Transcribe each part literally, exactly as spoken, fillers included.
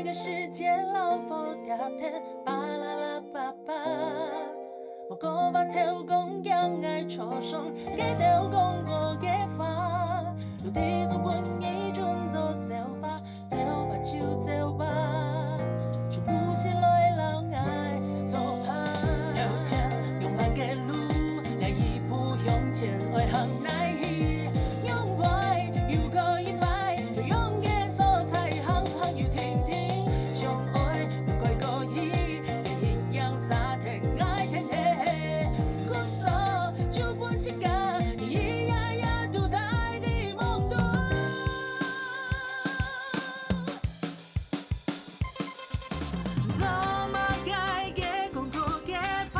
个時節老虎貼天，巴啦啦叭叭。無講話頭講驚𠊎著傷，該兜講我个話，有地做分你準做笑話，走吧就走吧，就不是來摎𠊎做伴。有錢有慢个路，𠊎一步向前，愛行哪去？ 用歪，又過一擺，有用个所在，行行又停停。相愛，毋怪過去，也一樣，沙天愛天黑黑。故所，就分自家，一夜夜都帶在夢中。做麼个个講過个話？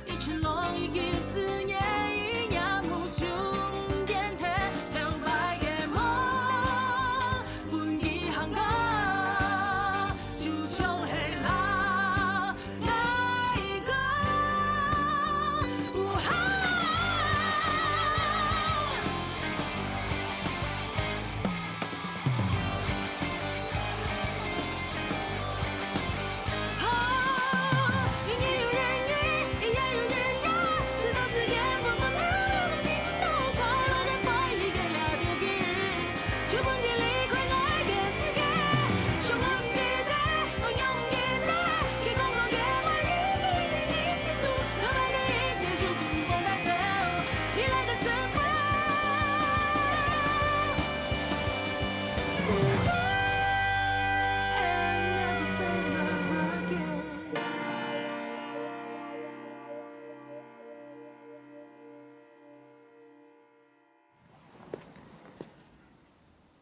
一直攏已經思念，一夜無終點，頭擺个夢，分佢行過，就像係老𠊎講，有限。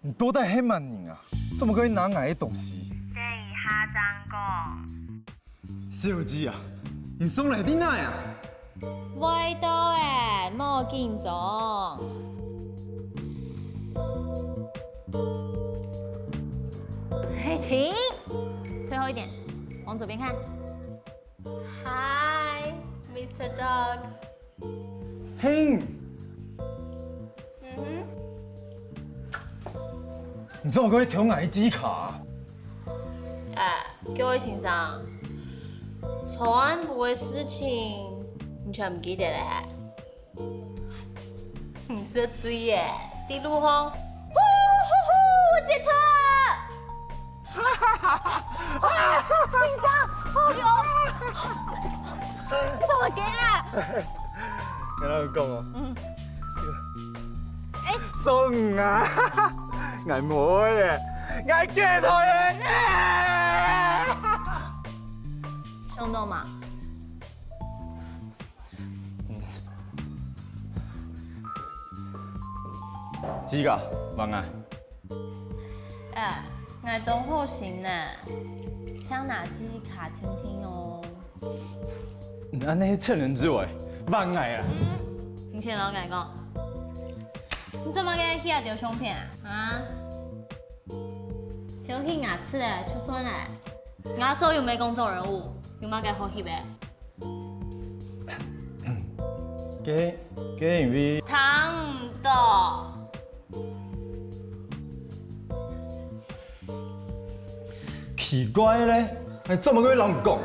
你到底係麼人啊？做麼个拿𠊎个東西？等一下正講。小姐啊，你上來在哪啊？會到欸，莫緊張。嘿，停！退後一點，往左邊看。Hi, Mister Dog。 嘿，嗯哼。你做麼个會偷𠊎个字卡啊？哎，各位先生，昨暗晡个事情，你全毋記得了係？你係醉耶，在路項，呼呼呼，我解脫！ 先生，好喲！你做麼个啊？𠊎摎你講哦，嗯。哎，爽啊！𠊎無愛耶，𠊎解脫耶！爽到無？ 自家，還𠊎。哎，𠊎當好心呢，請拿自家聽聽哦。你恁樣係趁人之危，還𠊎啊！嗯，你先摎𠊎講，你做麼个去該張相片啊？啊？偷翕𠊎个就算了，𠊎所有个公眾人物，有麼个好翕个？ 該，該因為聽毋到。奇怪咧，𠊎做麼个會摎你講？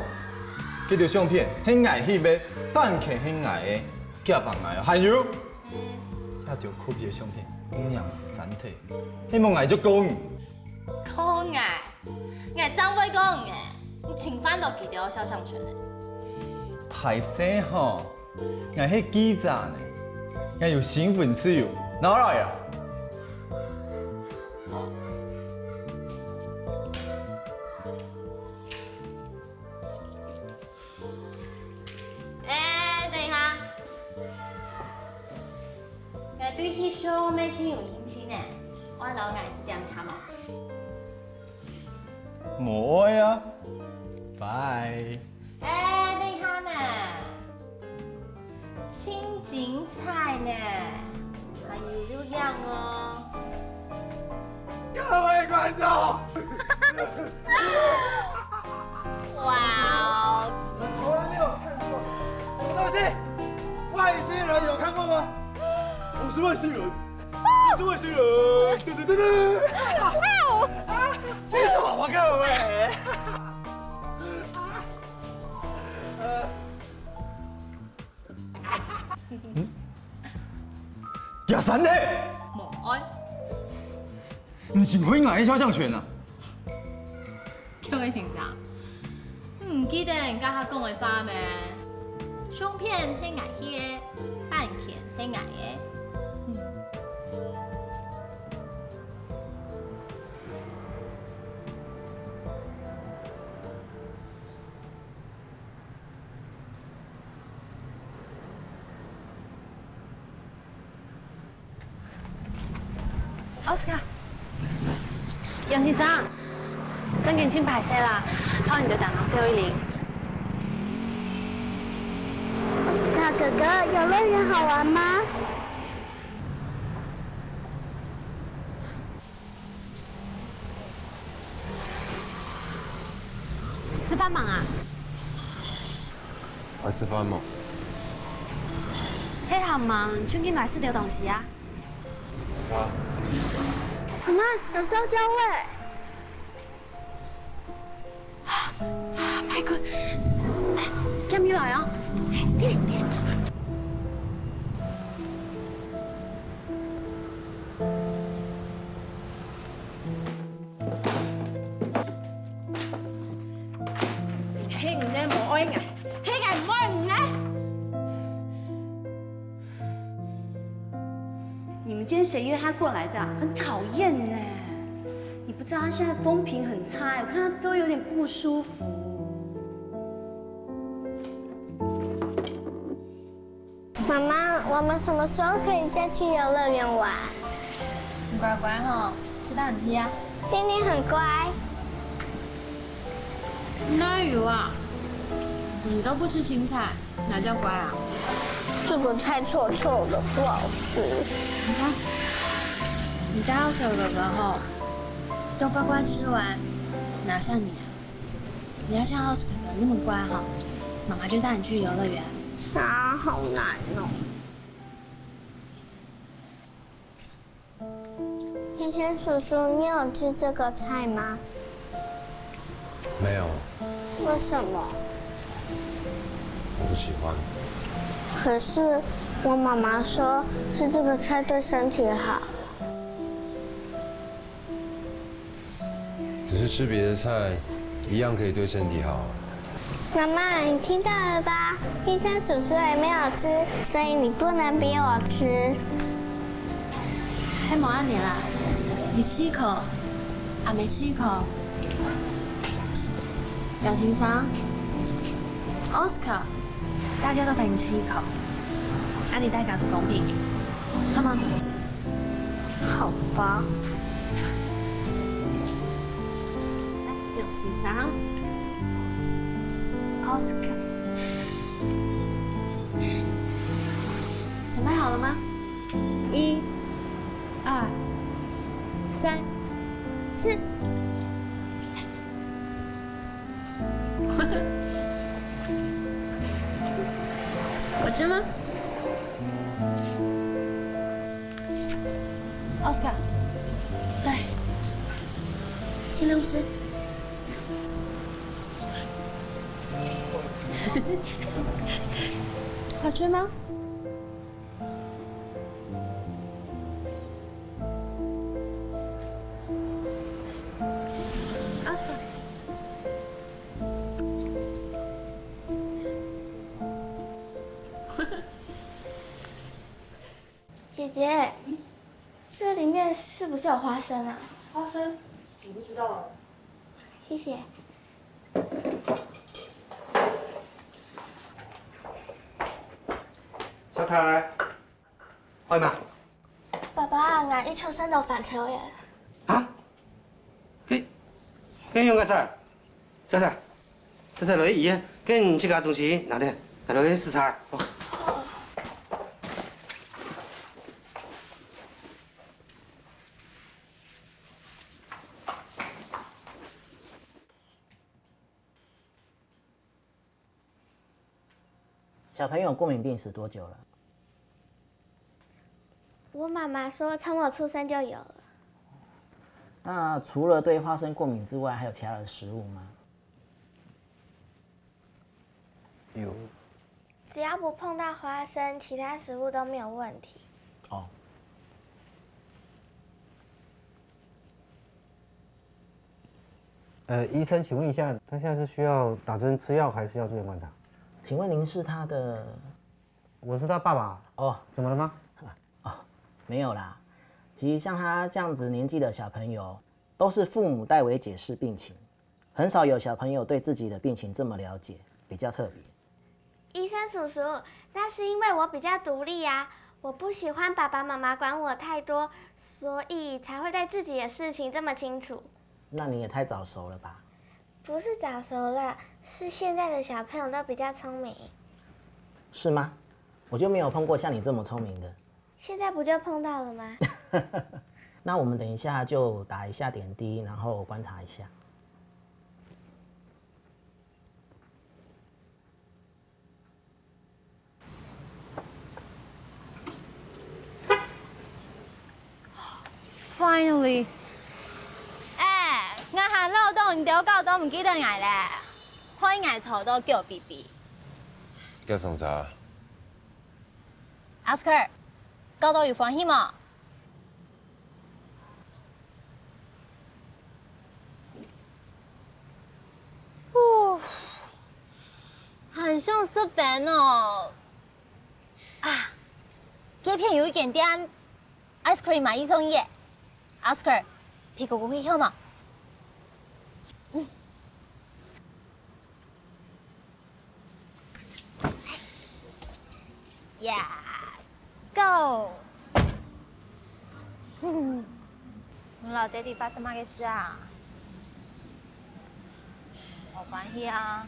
該張相片係𠊎翕个，版權係𠊎个，寄分𠊎哦。還有，該張copy个相片，你娘子三體，係無𠊎就告你。告𠊎？ 𠊎正會告你，你侵犯到佢兜个肖像權呢。歹勢吼，𠊎係記者呢，𠊎有新聞自由，拿來啊！ 哎，等一下，𠊎對翕相乜盡有興趣呢，愛摎𠊎指點下無？無愛啊，拜。哎，等一下嘛，盡精彩呢，還有流量哦。各位觀眾， 哇哦！你們從來沒有看過什麼東西？外星人有看過嗎？我是外星人，我是外星人，對對對對。這是好好看喂。假三呢？無愛。你是會愛肖像權啊？各位先生，你毋記得你頭下講个話咩？相片係𠊎翕个，版權係𠊎个。嗯。 奧斯卡，楊先生，正經盡歹勢啦，靠你兜等等最後一輪。奧斯卡哥哥，遊樂園好玩嗎？ 食飯吂啊？愛食飯無？係還吂，就緊來食兜東西啊！啊！阿媽，有燒焦味！快滾！哎，叫你來哦！快點，快點！ 係你兜無愛𠊎，係𠊎無愛你呢！你們今天誰約他過來的啊？很討厭呢！你不知道他現在風評很差，我看他都有點不舒服。媽媽，我們什麼時候可以再去遊樂園玩？你乖乖吼，就等你去啊。丁丁很乖。哪有啊？你都不吃青菜，哪叫乖啊？這個太臭臭了，不好吃。你看，你家奧斯卡哥哥吼，都乖乖吃完，哪像你啊？ 你要像奧斯卡哥那麼乖哈，媽媽就帶你去遊樂園。啊，好難哦。天仙叔叔，你有吃這個菜嗎？沒有。為什麼？我不喜歡。可是我媽媽說吃這個菜對身體好。 只是吃別的菜，一樣可以對身體好。媽媽，你聽到了吧？醫生叔叔也沒有吃，所以你不能逼我吃。係無恁樣啦，你試一口，阿姆試一口。楊先生，奧斯卡，大家都陪你吃一口，恁樣大家就公平，好嗎？ 好吧。來，楊先生，奧斯卡，準備好了嗎？一、二、三、四。 好吃嗎？奧斯卡，來，盡量吃。好吃嗎？ 姐姐，這裡面是不是有花生啊？花生？你不知道啊？謝謝。小凱，愛嗎？爸爸，𠊎一出生就發燒耶。啊？該，該仰結煞？ 莎莎，莎莎，來醫院，該你自家東西拿等，拿落去食茶。哦。 小朋友过敏病史多久了？我妈妈说从我出生就有了。那除了对花生过敏之外，还有其他的食物吗？有。只要不碰到花生，其他食物都没有问题。哦。呃，医生，请问一下，他现在是需要打针吃药，还是要住院观察？请问您是他的？我是他爸爸。哦，怎么了吗？哦，没有啦。其实像他这样子年纪的小朋友，都是父母代为解释病情，很少有小朋友对自己的病情这么了解，比较特别。医生叔叔，那是因为我比较独立啊，我不喜欢爸爸妈妈管我太多，所以才会对自己的事情这么清楚。那你也太早熟了吧？不是早熟啦，是现在的小朋友都比较聪明。是吗？我就没有碰过像你这么聪明的。现在不就碰到了吗？那我们等一下就打一下点滴，然后观察一下。 Finally！哎，𠊎還恅著你兜搞到毋記得𠊎咧，害𠊎吵到噭嗶嗶。該上車。Oscar，搞到有歡喜無？ 哦，還想食冰哦。啊，該片有一間店，ice cream買一送一耶。Oscar，陪哥哥去好無？嗯。 Yeah，go！你摎爹地發生麼个事啊？無關係啊。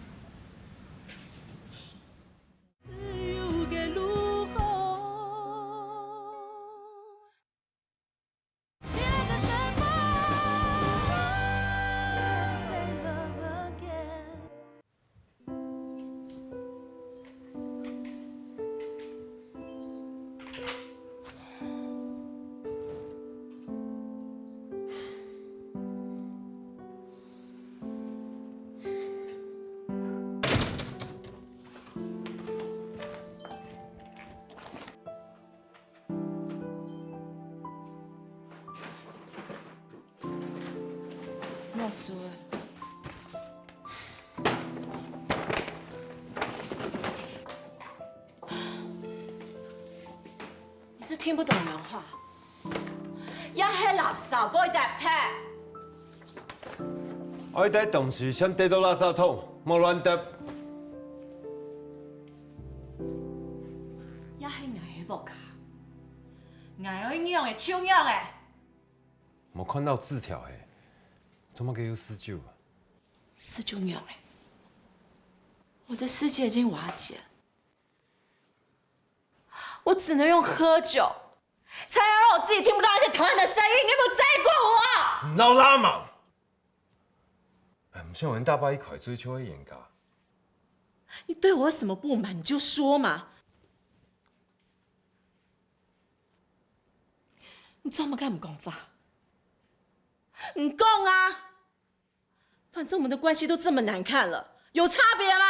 莫说。你是听不懂人话。也係垃圾，會搭忒。愛搭東西，先搭到垃圾桶，莫亂搭。也係𠊎个屋下。 𠊎愛仰仔就仰仔。無看到字條係，做麼个有四九啊？四九仰仔，我的世界已經瓦解了。我只能用喝酒，才能讓我自己聽不到那些討厭的聲音。你有沒有在意過我？鬧啦嘛！哎，毋想人大伯一開嘴就會冤家。你對我有什麼不滿，你就說嘛。 你做麼个毋講話？你講啊！反正我們的關係都這麼難看了，有差別嗎？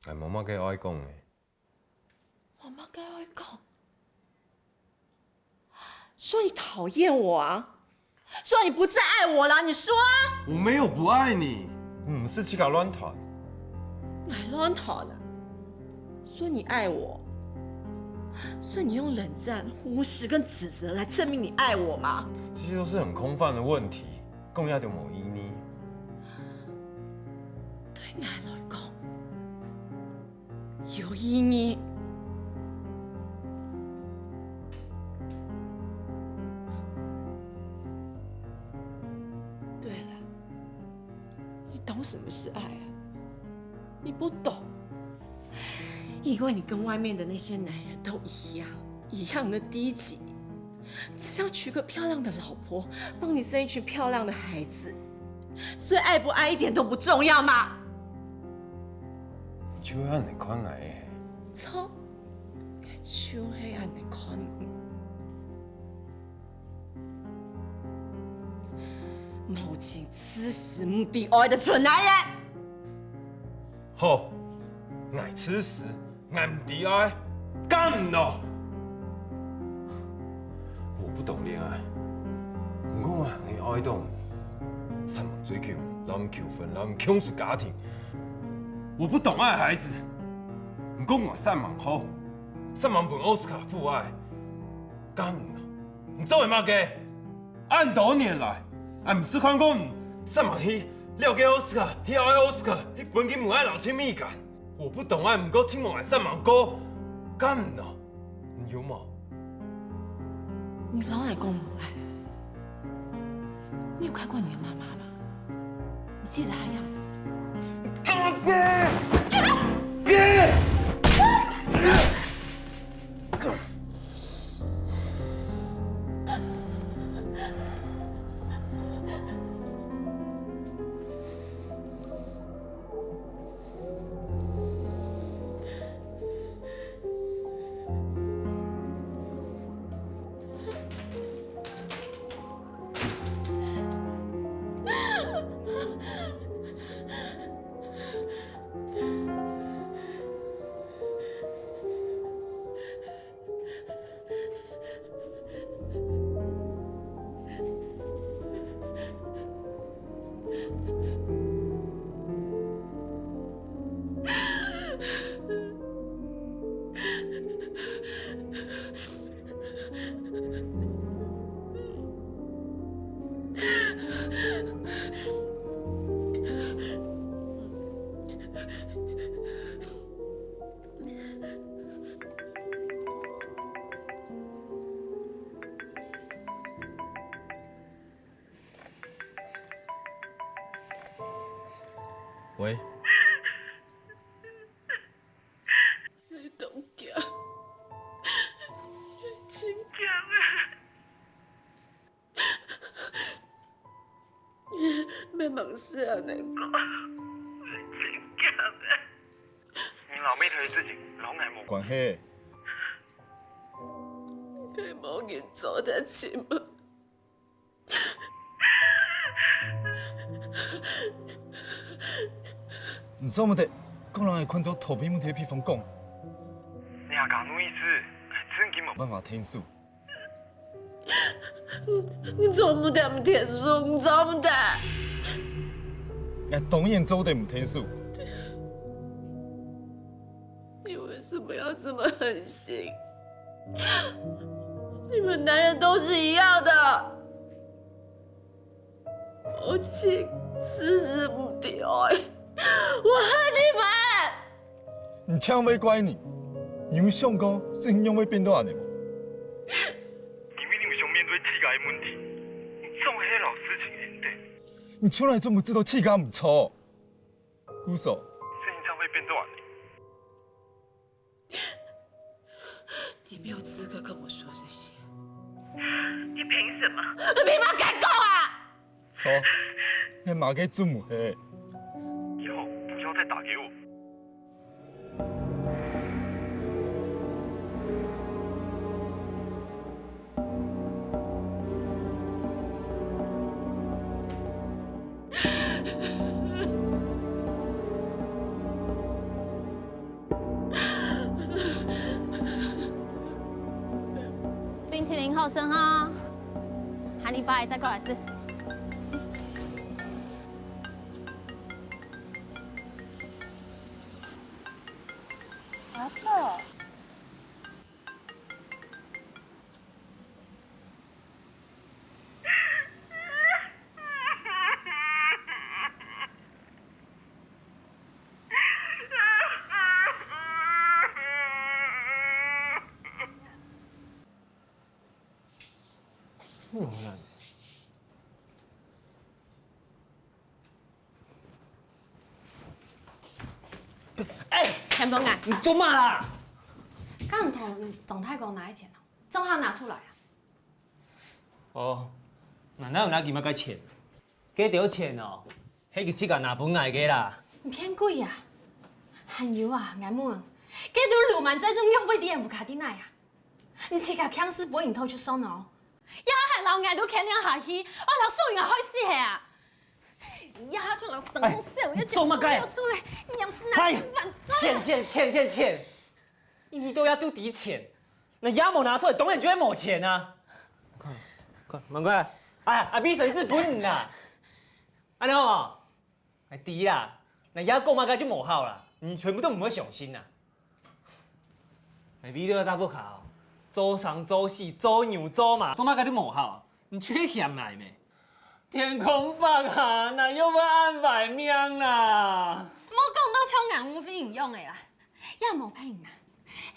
哎，無麼个愛講个。無麼个愛講？ 說你討厭我啊？說你不再愛我了，你說啊！我沒有不愛你。嗯，係自家亂彈。𠊎亂彈啊？說你愛我，所以你用冷戰、忽視跟指責來證明你愛我嗎？這些都是很空泛的問題，講也都無意義。對𠊎來講， 有意義。對了，你懂什麼是愛啊？你不懂，因為你跟外面的那些男人都一樣，一樣的低級。 只想娶個漂亮的老婆，幫你生一群漂亮的孩子，所以愛不愛一點都不重要嘛。就係恁樣看𠊎个。著，就係恁樣看你。無情、自私、毋知愛个蠢男人！好，𠊎自私，𠊎毋知愛，敢毋喏？我不懂戀愛，毋過𠊎還係愛懂。煞猛追求，摎𠊎求婚，摎𠊎共組家庭。我不懂愛孩子，毋過𠊎煞猛好，煞猛分奧斯卡父愛，敢毋喏？你做个麼个？ 恁多年來，𠊎毋識看過你煞猛去了解奧斯卡，去愛奧斯卡，去分佢母愛摎親密感。我不懂愛，毋過盡無愛煞猛過，敢毋喏？你有無？你摎𠊎講母愛，你有看過你的媽媽嗎？你記得她樣子嗎？喂。你當驚，真驚啊！ 你莫吂使恁樣講，真驚啊！你老妹頭个事情摎𠊎無關係。係無人做得尋啊？你做毋得摎人个看做逃避問題个地方講。你阿家奴意思，𠊎真經無辦法𢯭手。 你做毋得毋𢯭手，你做毋得！𠊎當然做得毋𢯭手。你為什麼要這麼狠心？你們男人都是一樣的。 無情、自私、毋知愛，我恨你們！你千萬莫怪你，你有想過事情仰會變到恁樣無？因為你毋想面對自家个問題，你總係摎事情㧡等。你從來就毋知道自家毋著。故所，事情正會變到恁樣。 你沒有資格跟我說這些。你憑什麼？你憑麼个講啊？著，你麼个做毋係。以後不要再打給我。 冰淇淋好食哈，下禮拜再過來食。阿嫂。 哎，田伯啊，你做麼啦？剛同張大哥拿个錢哦，正好拿出來啊。哦，𠊎哪有拿佢麼个錢？該兜錢哦，係佢自家拿分𠊎个啦。你騙鬼啊！還有啊，𠊎問，該兜流氓債主仰會知𠊎屋下在哪啊？ 你自家強勢分人偷就算了哦，這下還摎𠊎兜牽連下去，𠊎摎素英害死係啊！這下就摎沈峰小姐做麼个？出來，娘是哪哎，萬千千千千千，你都要都抵錢，若也無拿出來，當然就會無錢啊！看，看，滿哥，哎，阿B神志本啦，恁樣哦。 𠊎知啦，若也講麼个就無效啦，你全部都毋會相信啦。𠊎為了這屋下，做生做死，做牛做馬，做麼个都無效，你就係嫌𠊎咩？天公伯啊，哪有會恁壞命啊？莫講到像𠊎毋會用个啦， 也無騙人啊！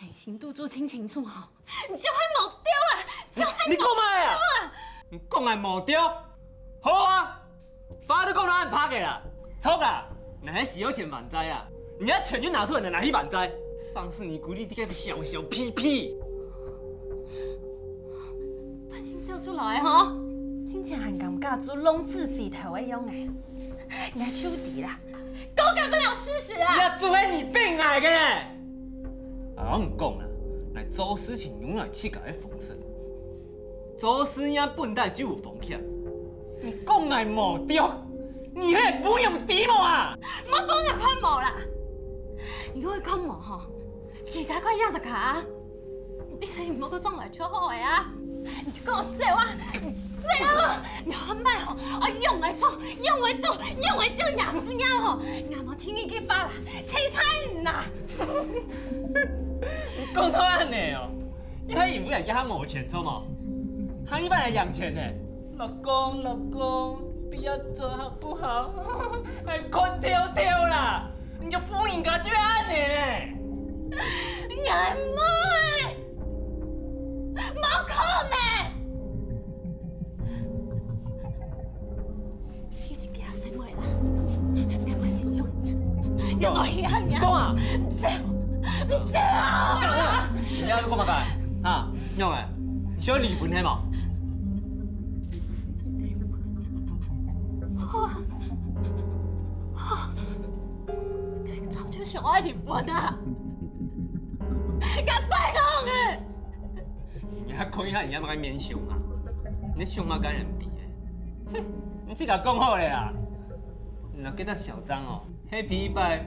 哎，心肚做清清楚吼，你就係無著啦，就係你講麼个啊？你講𠊎無著？好啊，話都講到恁白个啦，著啊！你還需要錢還債啊？你个錢就拿出來拿去還債，上次你鼓勵這個小小屁屁。半心走出來吼，真正還感覺做浪子回頭个樣仔，你還就知啦。 高敢不了吃屎啊！也做係你逼𠊎个。啊，毋講啦，𠊎做事情有𠊎自家个方式，做事也本來就有風險。你講𠊎無著，你係不用知無啊？莫分𠊎看無啦！你愛看無吼，其他看樣子卡。 你生意莫過轉來就好个啊！你就跟我走啊！你走啊！你還賣吼，我用來做，用來做，用來做若死若吼！你莫聽你个話啦，青菜人啊！你講到恁呢哦，你還以為這下無錢做無？還一般來贏錢呢？老公，老公，不要走好不好？還看透透啦！ 你个婦人家就恁呢呢？𠊎毋愛，無可能！你自家先買啦，你莫信用，你莫信用，講啊！走，走啊！你要講麼个？哈？用欸，你想離婚係無？好啊，好。 早就想愛離婚啊！敢拜託欸！你還可以看人家麼个面相啊？你想麼个人毋知欸？哼，你自家講好咧啊！你若這隻小張哦，下擺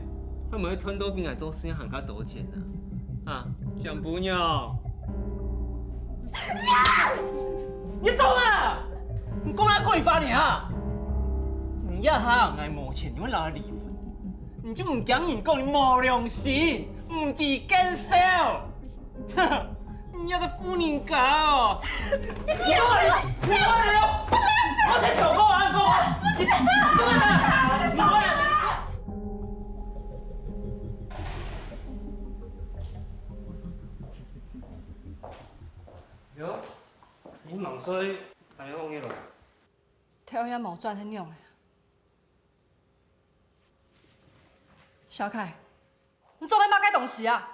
會毋會賺到比𠊎做生意還較多錢啊？啊，小朋友！你做麼？你講啊，講一發呢啊！你這下𠊎無錢，你會摎𠊎離婚？ 你就毋驚人講你無良心，毋知見笑？你這個婦人家哦！你你你你我才求過啊，講啊！你你你喲，你吂睡，還有你了？頭也無轉，係仰仔？ 小凱，你做个麼个東西啊？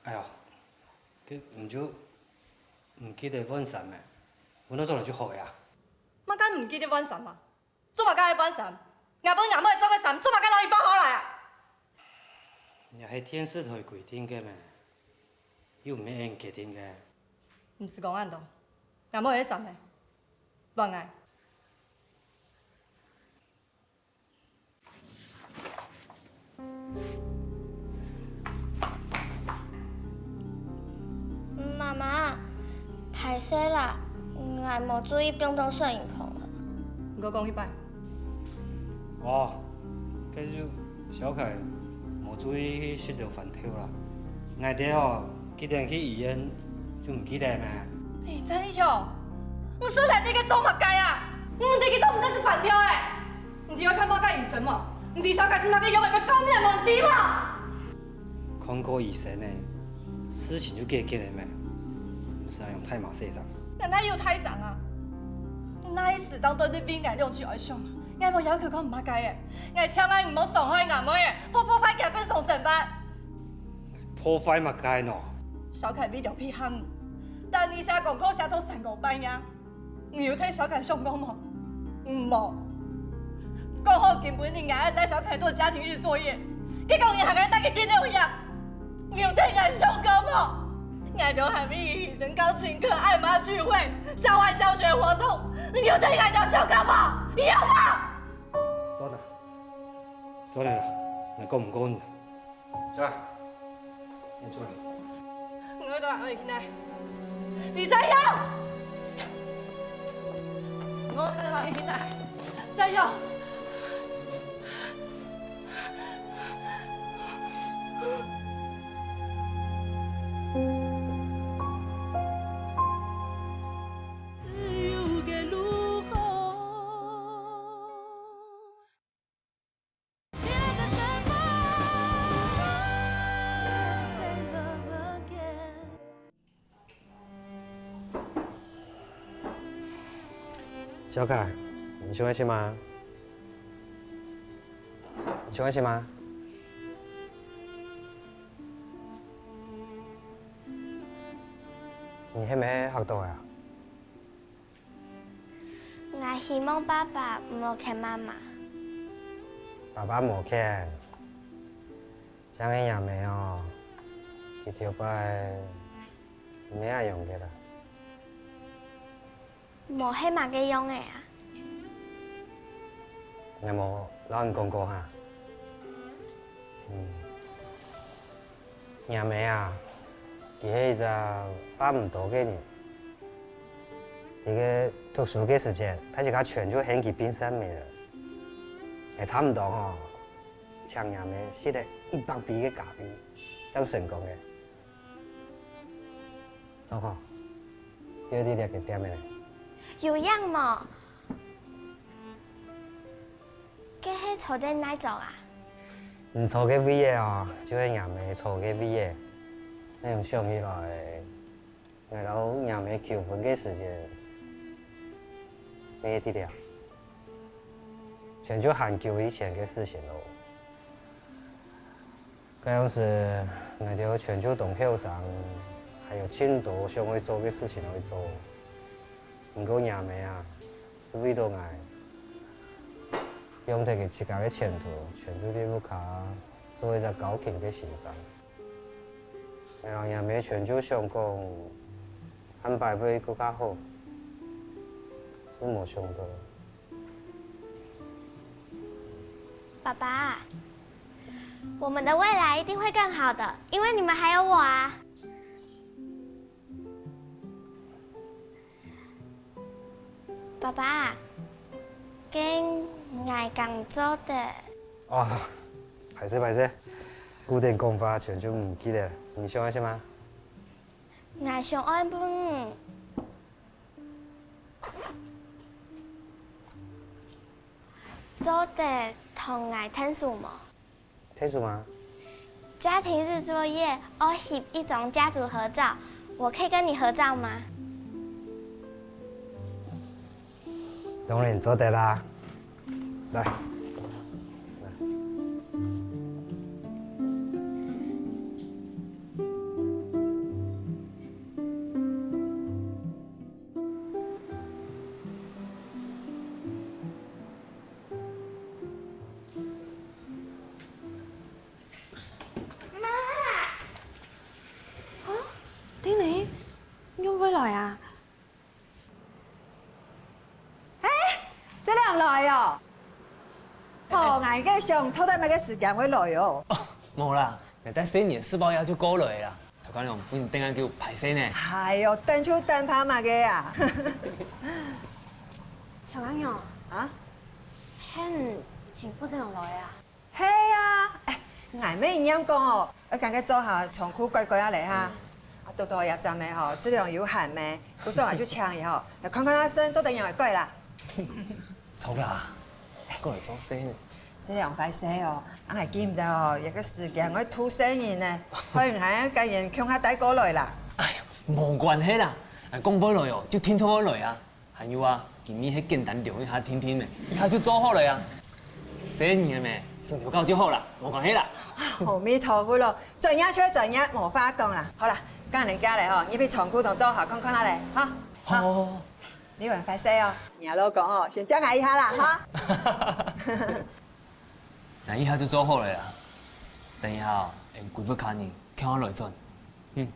哎喲，該你就毋記得換衫咩？換到轉來就好个啊。麼个毋記得換衫啊？做麼个愛換衫？𠊎分𠊎妹做个衫，做麼个摎你放好來啊？這係電視台規定个咩？又毋係𠊎決定个。毋使講恁多，𠊎妹个衫呢？換𠊎。 媽媽，歹勢啦，𠊎無注意放到攝影棚了。你過講一擺。哦，該就小凱無注意去食了番豆啦。𠊎兜哦，幾點去醫院就毋記得咩？李正雄，你說來這个做麼个啊？你毋知佢做毋得食番豆欸！ 你知愛看麼个醫生無？你知小凱係麼个樣仔會告你無？你知無？看過醫生了，事情就解決了咩？毋使用大嫲細聲。𠊎哪有大聲啊？𠊎哪有時間對你為𠊎兩子哀傷啊？𠊎無要求過麼个欸，𠊎淨愛你莫傷害𠊎妹仔，莫破壞厥正常生活。破壞麼个喏？小凱為了配合你，但你寫功課寫到三更半夜。 你有替小凱想過無？無。講好今晡日𠊎愛帶小凱做家庭日作業，結果你還愛帶佢去留學。你有替𠊎想過無？你，𠊎兜還為你犧牲到青課、愛媽聚會、校外教學活動，你有替𠊎兜想過無？你有無？算了，算了啦，𠊎講毋過你啦。走啊，你出來。𠊎兜愛去哪？李在勇！𠊎兜愛去哪？在勇！ 小凱，你想愛食麼？你想愛食麼？你係毋係嚇著啊？ 𠊎希望爸爸毋好譴媽媽。爸爸無譴，像係若姆哦，佢頭擺毋係恁樣个啦。無係麼个樣仔啊？𠊎無摎你講過哈？嗯。 若姆啊，佢係一隻話毋多个人。在佢讀書个時節，大自家全就喊佢便善妹了。𠊎差毋多吼，請若姆食了一百杯个咖啡，正成功个。上課，就係這个店个咧。有影無？ 該係坐等哪位啊？你坐个位仔哦，就係若姆坐个位仔。恁樣想起來，𠊎摎若姆求婚个時節，乜係在這，全就還久以前个事情咯。 該央時，𠊎兜全就當後生，還有盡多想愛做个事情愛做。毋過若姆啊，係為著𠊎，放忒佢自家个前途，全就在屋下做一隻高級个先生。𠊎摎若姆全就想講，下擺會更加好，係無想著。 爸爸，我們的未來一定會更好的，因為你們還有我啊。爸爸，該𠊎敢做得？哦，歹勢歹勢，久等講話全就毋記得。你想愛食麼？𠊎想愛問你， 做得同𠊎𢯭手無？𢯭手嗎？家庭日作業愛翕一張家族合照，我可以跟你合照嗎？當然做得啦。來。 哦，丁玲，你仰會來啊？哎，這兩來哦。哦，𠊎个想到底麼个時間會來哦？哦，無啦，𠊎帶細人仔食飽夜就過來啦。 頭家娘，分你等恁久，敗勢呢。哎喲，等就等，怕麼个啊？頭家娘，啊？喊你請負責人來啊？係啊，哎，𠊎乜恁樣講哦，愛趕緊做好倉庫改改下來哈。啊，多多也站个吼，質量有限咩，故所𠊎就請佢吼，來看看啊，先做得仰仔改啦。 著啦，過來做事呢。這樣壞勢哦，𠊎記毋得哦，這个時間愛渡細人呢，害𠊎愛趕緊共下帶過來啦。哎呀，無關係啦，𠊎講會來哦，就定著會來啊。還有啊，今日係簡單量一下定定咩，一下就做好了啊。細人仔咩，順手搞就好啦，無關係啦。阿彌陀佛咯，專業就係專業，無話講啦。好啦，該恁樣來吼，你去倉庫同做好看看啊咧，哈。好。 你還壞勢哦，若老公哦，先借𠊎一下啦，哈。𠊎一下就做好了啦。等一下哦，𠊎歸屋下人共下來轉。嗯。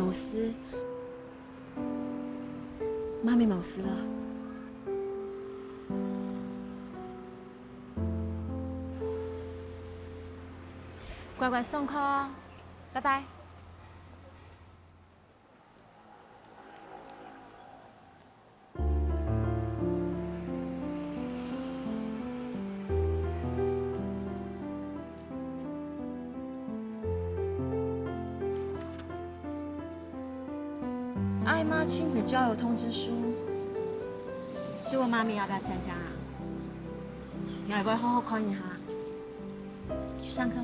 無事，媽咪無事了。乖乖上課哦，拜拜。 艾瑪親子交流通知書，是問媽咪要不要參加啊？你要不要好好看一下？去上課吧。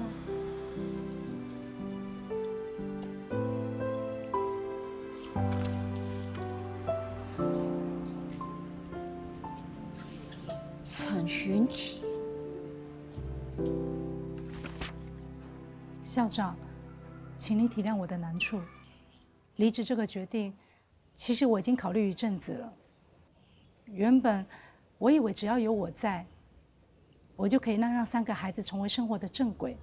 陳雲奇。校長，請你體諒我的難處。離職這個決定，其實我已經考慮一陣子了。原本我以為只要有我在，我就可以讓，讓三個孩子重回生活的正軌。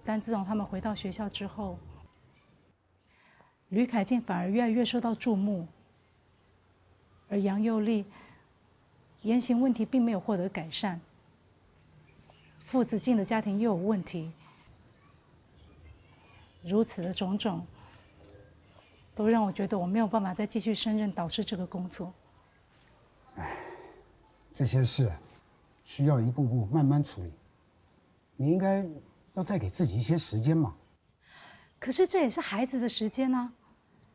但自從他們回到學校之後， 呂凱健反而越來越受到注目，而楊佑利言行問題並沒有獲得改善，父子間的家庭又有問題，如此的種種，都讓我覺得我沒有辦法再繼續勝任導師這個工作。這些事需要一步步慢慢處理，你應該要再給自己一些時間嘛。 可是這也是孩子的時間啊，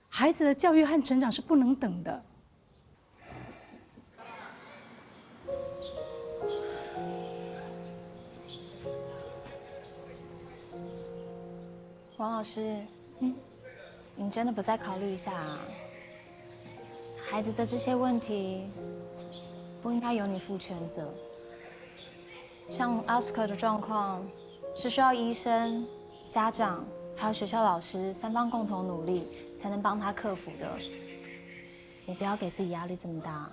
孩子的教育和成長是不能等的。王老師，嗯？你真的不再考慮一下啊？孩子的這些問題，不應該由你負全責。 像 Oscar 的狀況，是需要醫生、家長還有學校老師三方共同努力，才能幫他克服的。你不要給自己壓力這麼大。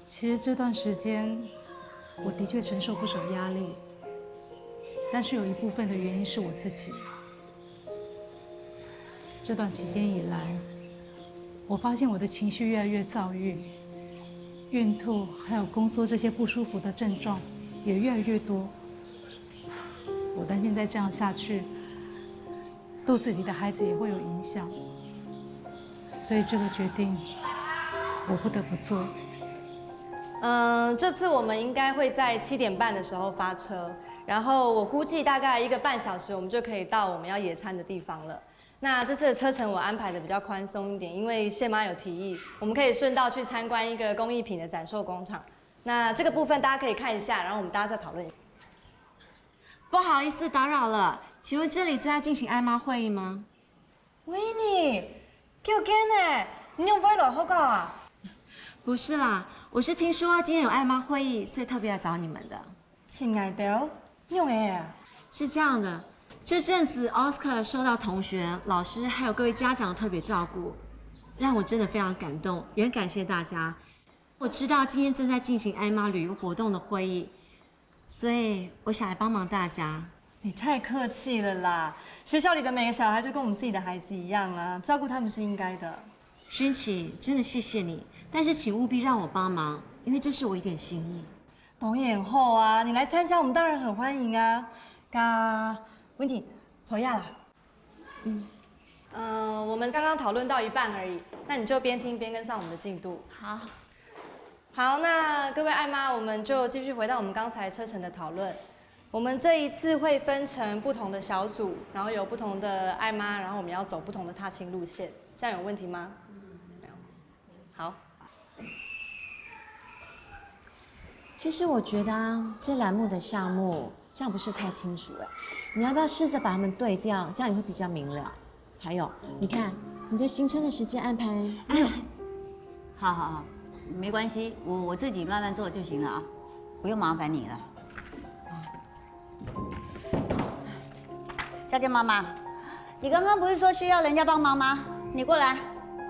其實這段時間，我的確承受不少壓力，但是有一部分的原因是我自己。 這段期間以來，我發現我的情緒越來越躁鬱，孕吐還有宮縮這些不舒服的症狀也越來越多。我擔心再這樣下去，肚子裡的孩子也會有影響，所以這個決定我不得不做。嗯，這次我們應該會在七點半的時候發車，然後我估計大概一個半小時，我們就可以到我們要野餐的地方了。那這次的車程我安排的比較寬鬆一點，因為謝媽有提議，我們可以順道去參觀一個工藝品的展售工廠。那這個部分大家可以看一下，然後我們大家再討論。不好意思打擾了，請問這裡正在進行艾媽會議嗎？維尼， 久見呢，你仰會來學校啊？不是啦，我是聽說今天有艾媽會議，所以特別來找你們的。尋𠊎兜，仰會啊？是這樣的，這陣子 Oscar 受到同學、老師還有各位家長特別照顧，讓我真的非常感動，也很感謝大家。我知道今天正在進行艾媽旅遊活動的會議， 所以我想來幫忙大家。你太客氣了啦，學校裡的每個小孩就跟我們自己的孩子一樣啊，照顧他們是應該的。薰琪，真的謝謝你，但是請務必讓我幫忙，因為這是我一點心意。當然好啊，你來參加我們當然很歡迎啊。該，Wendy，坐下啦。 嗯，呃，我們剛剛討論到一半而已，那你就邊聽邊跟上我們的進度。好。好，那各位艾媽，我們就繼續回到我們剛才車程的討論。我們這一次會分成不同的小組，然後有不同的艾媽，然後我們要走不同的踏青路線，這樣有問題嗎？沒有。好。其實我覺得啊，這欄目的項目這樣不是太清楚哎，你要不要試著把它們對調，這樣你會比較明了。還有，你看你的行程的時間安排，好好好，沒關係，我我自己慢慢做就行了啊，不用麻煩你了。佳佳媽媽，你剛剛不是說需要人家幫忙嗎？你過來，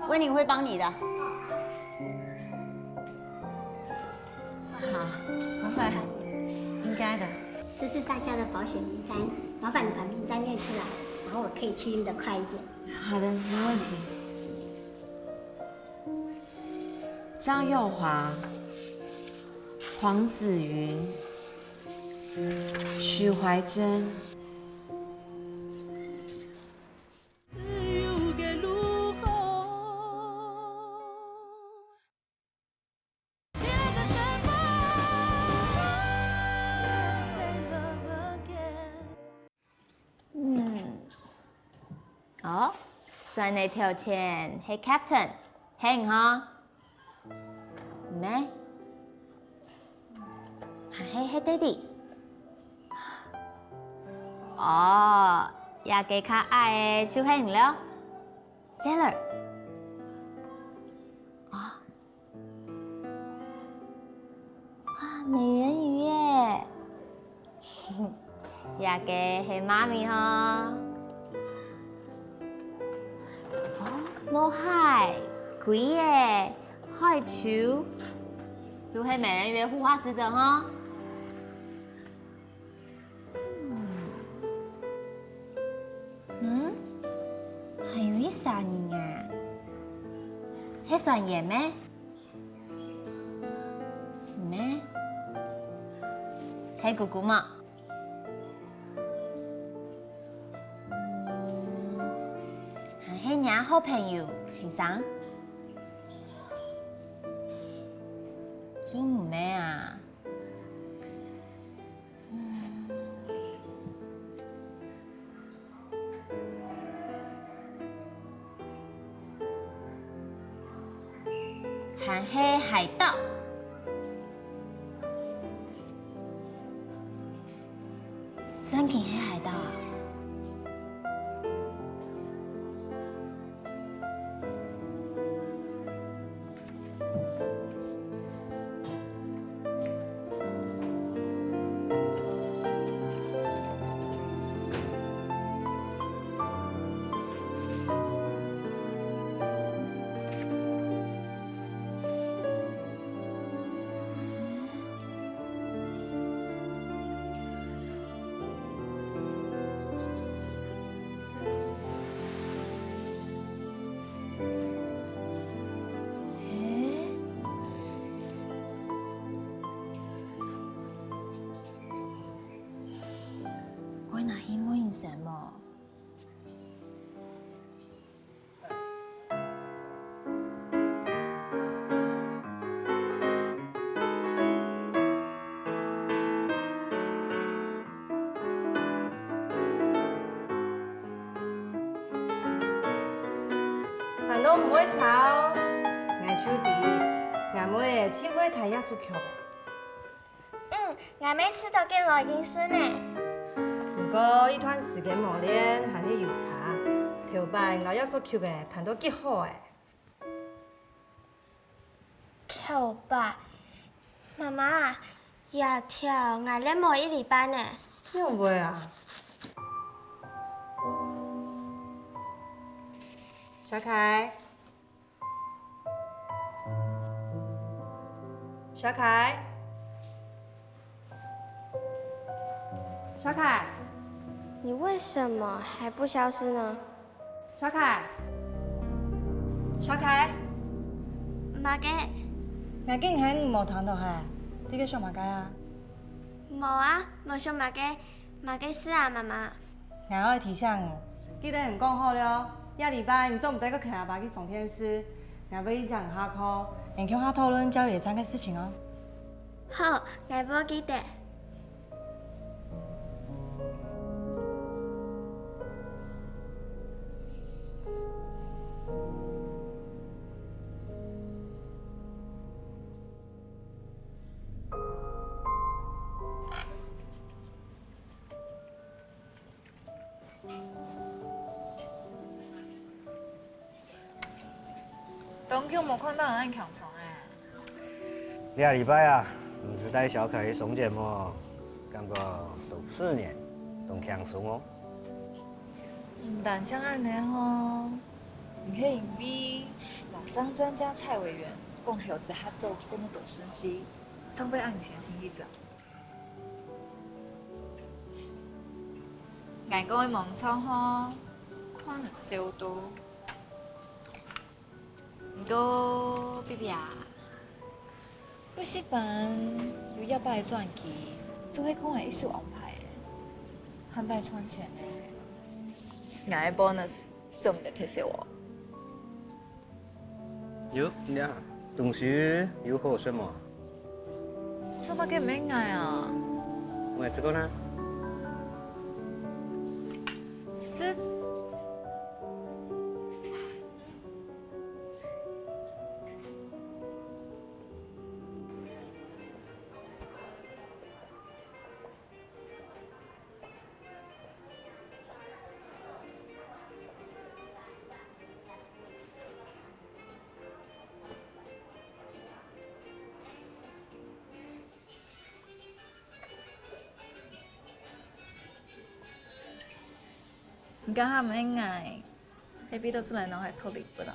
溫妮會幫你的。好，不會，應該的。这是大家的保险名单，麻烦你把名单念出来。我可以清得快一点。好的，没问题。张耀华、黄子云、许怀珍。嗯，哦，選个頭前係 Captain，係毋吼？毋係，還係係 Daddy。哦，這个較矮个就係你了，Sailor。哦。 哇，美人鱼耶！這个係媽咪吼。哦，無海，龜耶，海鰍，就係美人魚个護花使者吼。嗯，還有一儕人啊？係船員咩？ 咩？係姑姑無？嗯，還係若好朋友先生？就毋係啊。 還係海盜？正經係海盜啊？ 𠊎拿去問醫生無？ 聽到毋會差哦，𠊎就知，吾妹盡會彈這首曲。嗯，吾妹試著幾耐經試呢。毋過一段時間無練，還係有差。頭擺𠊎這首曲仔彈到幾好欸。 頭擺，媽媽，這條𠊎練無一禮拜呢。仰會啊？小凱，小凱。 小凱，你為什麼還不消失呢？小凱，小凱，麼个？𠊎緊喊你無聽到係？你在該想麼个啊？無啊，無想麼个，麼个事啊，媽媽？ 𠊎愛提醒你，記得𠊎講好了，這禮拜你做毋得摎𠊎阿爸去上電視。𠊎會去接你下課，𠊎共下討論教育野餐个事情哦。好，𠊎會記得。 當久無看到你恁輕鬆欸。這禮拜啊，毋係帶小凱去松菁無？感覺當自然，當輕鬆哦。毋單淨恁仔吼，毋係因為老張專家蔡委員講投資合作講到當順序，正會恁有先進一張。 𠊎 𠊎講个網上吼，看得少多。毋過，Bibi啊，補習班有一擺轉去，就係講𠊎一手安排个，還擺賺錢呢。𠊎个 bonus 做毋得忒少哦。 喲，你啊，東西有好食無？做麼个毋應𠊎啊？𠊎試過啦。是。 你敢還毋應𠊎，該味道出來攏係討你分啊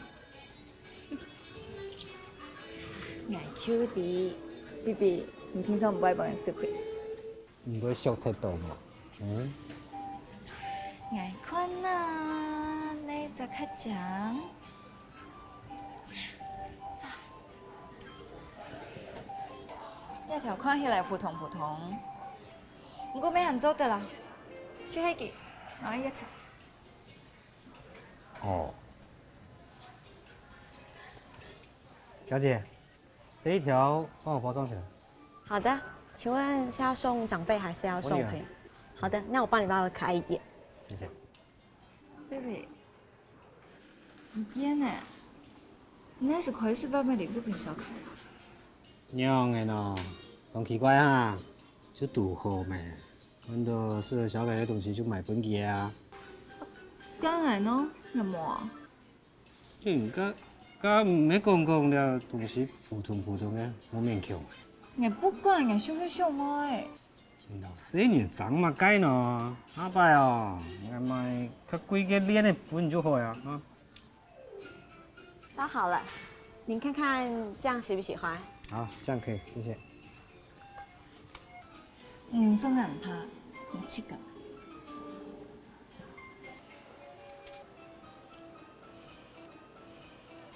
？𠊎就知，Bibi，你平常毋會分人食虧。 你會笑太多嘛？嗯？𠊎看啊，哪隻較靚？這條看起來普通普通，毋過乜還做得啦，就係佢，𠊎愛這條。哦。小姐，這一條幫我包裝起來。 好的，請問是要送長輩還是要送朋友？好的，那我幫你幫我開一點。謝謝。Bibi，你變了，你係開始會買禮物分小凱啊？仰仔呢？當奇怪哈，就堵好咩，看到適合小凱个東西就買分佢啊。當然咯，有無啊？ 嗯，該，該毋係講講這東西普通普通个，無勉強。𠊎不管，𠊎想係想愛。摎細人爭麼个呢？下擺哦，𠊎買較貴个鏈仔分你就好啊，啊。包好了，您看看這樣喜不喜歡？好，這樣可以，謝謝。嗯，送个毋怕，你去搞。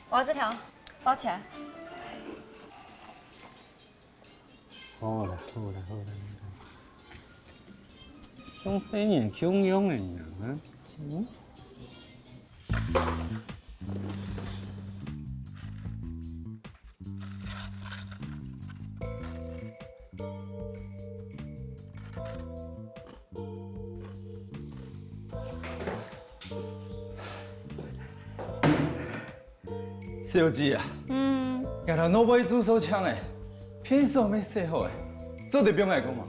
我這條包起來。好啦，好啦，好啦，好啦。像細人共樣个人啊，嗯？ 小姐啊，嗯。𠊎摎老妹住宿場欸，便所乜洗好欸，做得分𠊎看無？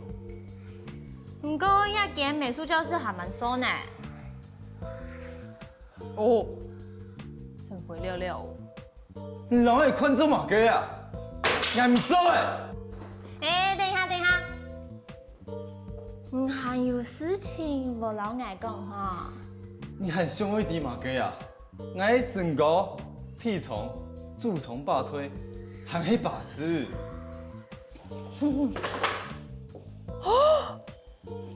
毋過這間美術教室還吂收呢。哦，真會尞尞哦。 你摎𠊎看做麼个啊？𠊎毋做欸！欸，等一下，等一下，你還有事情無摎𠊎講哈？你還想愛知麼个啊？𠊎个身高、體重、祖宗八代，還係巴士。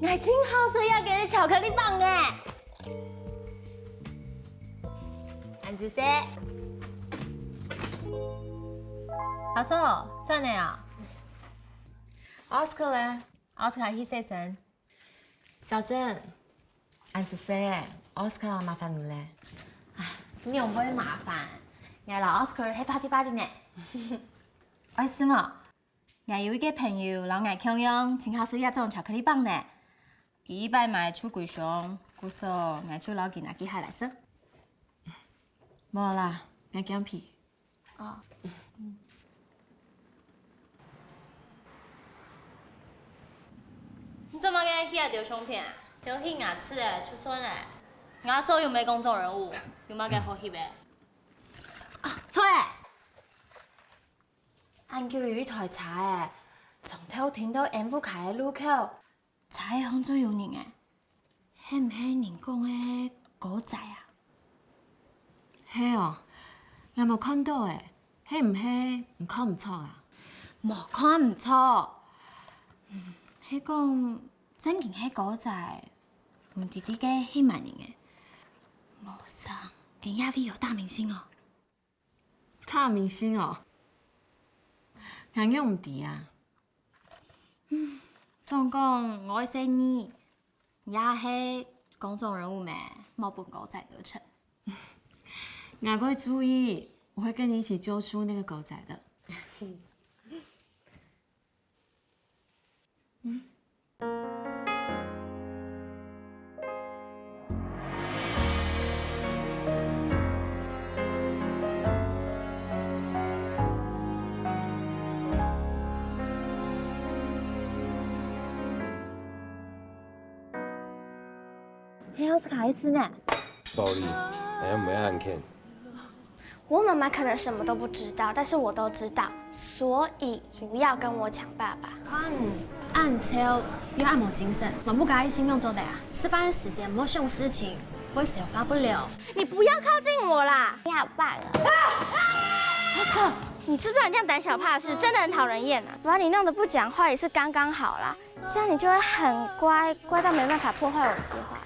𠊎盡好食這間个巧克力棒呢。恁仔細。阿叔，轉來啊。Oscar咧？Oscar去洗身。小珍，恁仔細，Oscar麻煩你咧。唉，仰會麻煩？𠊎摎Oscar係body body呢。愛食無？ 𠊎有一個朋友摎𠊎共樣，盡好食這種巧克力棒呢。佢一擺買就幾箱，故所𠊎就摎佢拿幾下來食。無啦，𠊎驚肥。哦。你做麼个去該兜相片啊？都去牙齒了就算了，牙齒又毋係公眾人物，有麼个好翕个？啊，著欸！ 恁久有一台車仔，從頭停到煙霧開个路口，車仔項總有人欸，係毋係人講个歌仔啊？係哦，𠊎無看著欸，係毋係你看毋著啊？無看毋著，嗯，係講正經係歌仔，你弟弟个係麼人个？無想，𠊎也會有大明星哦。大明星哦？𠊎仰毋知啊？總講𠊎个細義，也係公眾人物咩，莫分狗仔得逞。 𠊎會注意，我會跟你一起揪出那個狗仔的。你又係麼个意思呢？ 道理，哎呀，毋會恁譴。我媽媽可能什麼都不知道，但是我都知道，所以不要跟我搶爸爸。恁，恁臭，又恁無精神，無目家己信仰做得啊？食飯个時間莫想事情，會消化不良。你不要靠近我啦！你好棒哦！Pascal，你知不知道你這樣膽小怕事，真的很討人厭啊！把你弄得不講話也是剛剛好啦。 这样你就会很乖，乖到没办法破坏我的计划。